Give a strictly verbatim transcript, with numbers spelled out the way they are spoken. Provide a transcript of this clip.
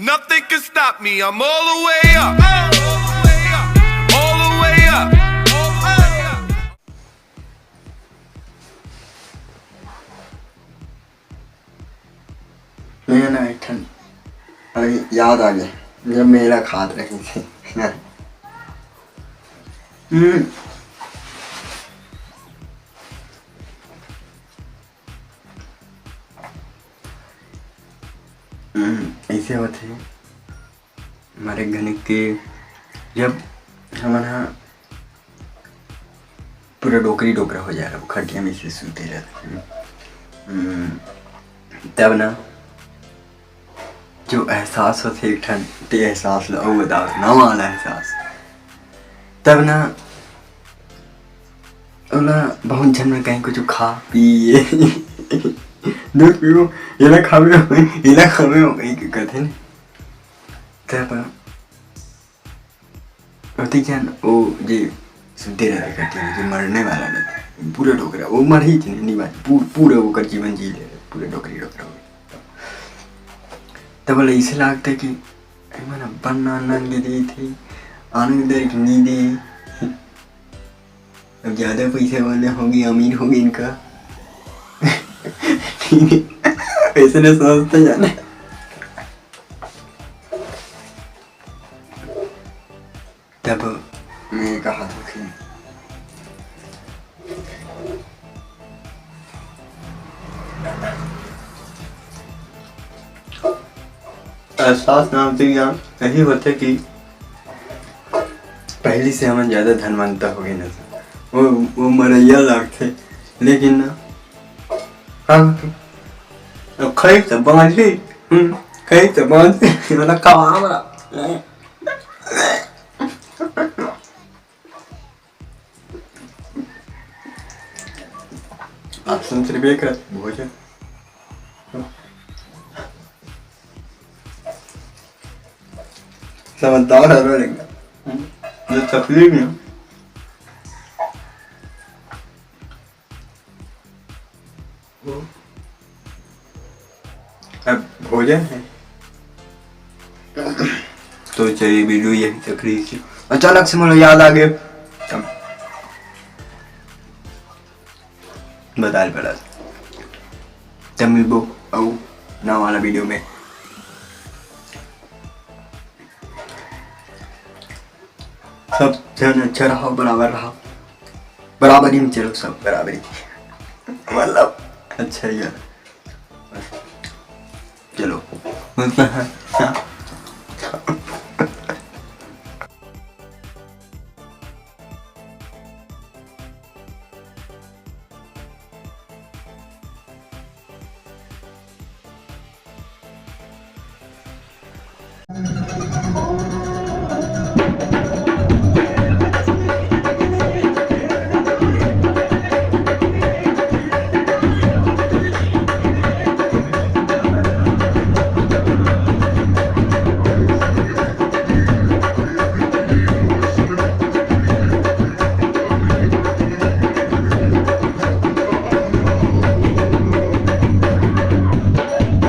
Nothing can stop me. I'm all the way up. All the way up. मैं ना एक ठन अभी याद आ गया, जब मेला खात रही थी। हम्म। हम्म, ऐसे होते हमारे गणित के, जब हमन ह पूरा डोकरी डोकरा हो जाए रहा, खटिया में से सूते रहते। हम्म, तब ना जो एहसास होथे एक ठन, ते एहसास ला अउ बताओ, नवा वाला एहसास। तब ना ओला बहुत झन में कहीं कुछ खा पी दूध पीबो, एला खाबे, एला खाबे, वो कहीं के कथे न। तब ओती झन ओ जे सुते रहे करते हैं, जो मरने वाला रहता है, पूरा डोकरा, वो मर ही नहीं, नहीं बात, पू-, पूरा ओकर जीवन जी ले रहे, पूरा डोकरी डोकरा हो गया। तब बोले, इसे लागते कि "ए, मन अपन नान नान के दे थे, आनंद दे कि नहीं दे।" अब ज्यादा पैसे वाले होगी, अमीर होगी इनका। ठीक है, ऐसे ना सोचते जाने। तब मैं कहा था कि एहसास नाम से ज्ञान यही होथे कि पहली से हमन ज्यादा धनवंता हो गए ना, वो, वो मरैया लागथे, लेकिन ना, हाँ, अब खाई तो बांझी, हम्म, खाई तो बांझी, मतलब, कमा हमरा। आप सुन तेरे बेक रहे, भोजन। समझदार है रे लड़का। जो तकलीफ है, अब भोजन है। तो चलिए, वीडियो यही तक रही थी। अचानक से मुझे याद आ गए, तब बताए पड़ा। तब मिलबो अउ नवा वाला वीडियो में। सब जन अच्छा रहो, बराबर रहो, बराबरी में चलो, सब बराबरी, मतलब, अच्छा ही है। चलो, मिलते हैं।